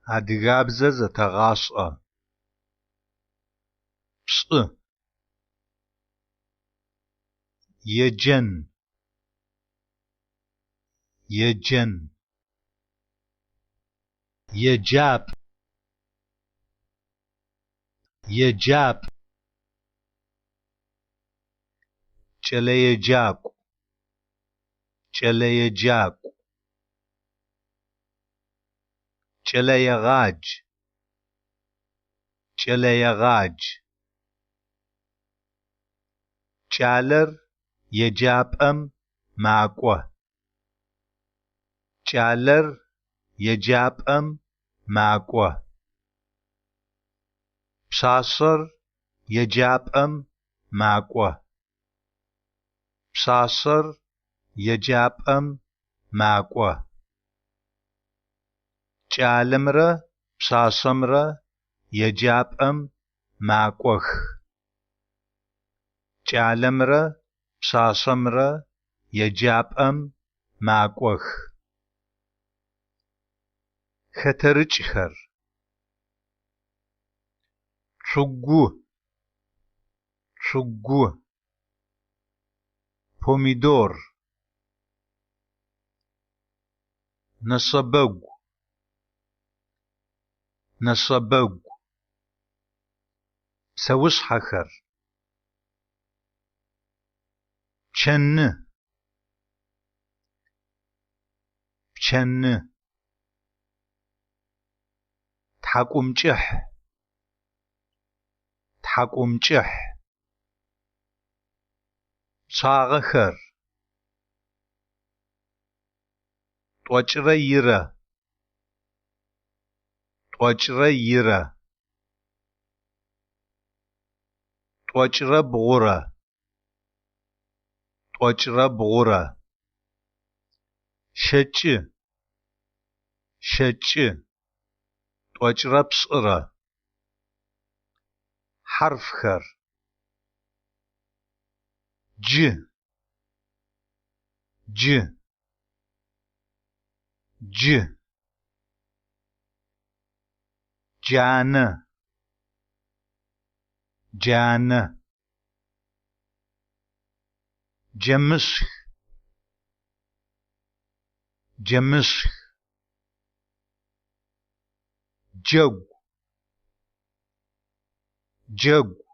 Адыгабзэ зэтэгъашӏэ. Пшӏы. Еджэн. Еджэн. Еджапӏ. Еджапӏ. Кӏэлэеджакӏу. Кӏэлэеджакӏу. Кӏэлэегъадж. Кӏэлэегъадж. Кӏалэр еджапӏэм макӏо. Кӏалэр еджапӏэм макӏо. Пшъашъэр еджапӏэм макӏо. Пшъашъэр еджапӏэм макӏо. Кӏалэмрэ пшъашъэмрэ еджапӏэм макӏох. Кӏалэмрэ пшъашъэмрэ еджапӏэм макӏох. Хэтэрыкӏхэр: цугу, цугу, помидор, нэшэбэгу, нэшэбэгу. Псэушъхьэхэр: пчэны, пчэны, тхьакӏумкӏыхь, тхьакӏумкӏыхь. Пчъагъэхэр: тӏокӏырэ ирэ, тӏокӏырэ ирэ, тӏокӏырэ бгъурэ, тӏокӏырэ бгъурэ. Щэкӏы, щэкӏы, тӏокӏырэ пшӏырэ. Хьарыфхэр: джы, джы, джы. Джанэ, джанэ. Джэмышх, джэмышх. Джэгу, джэгу.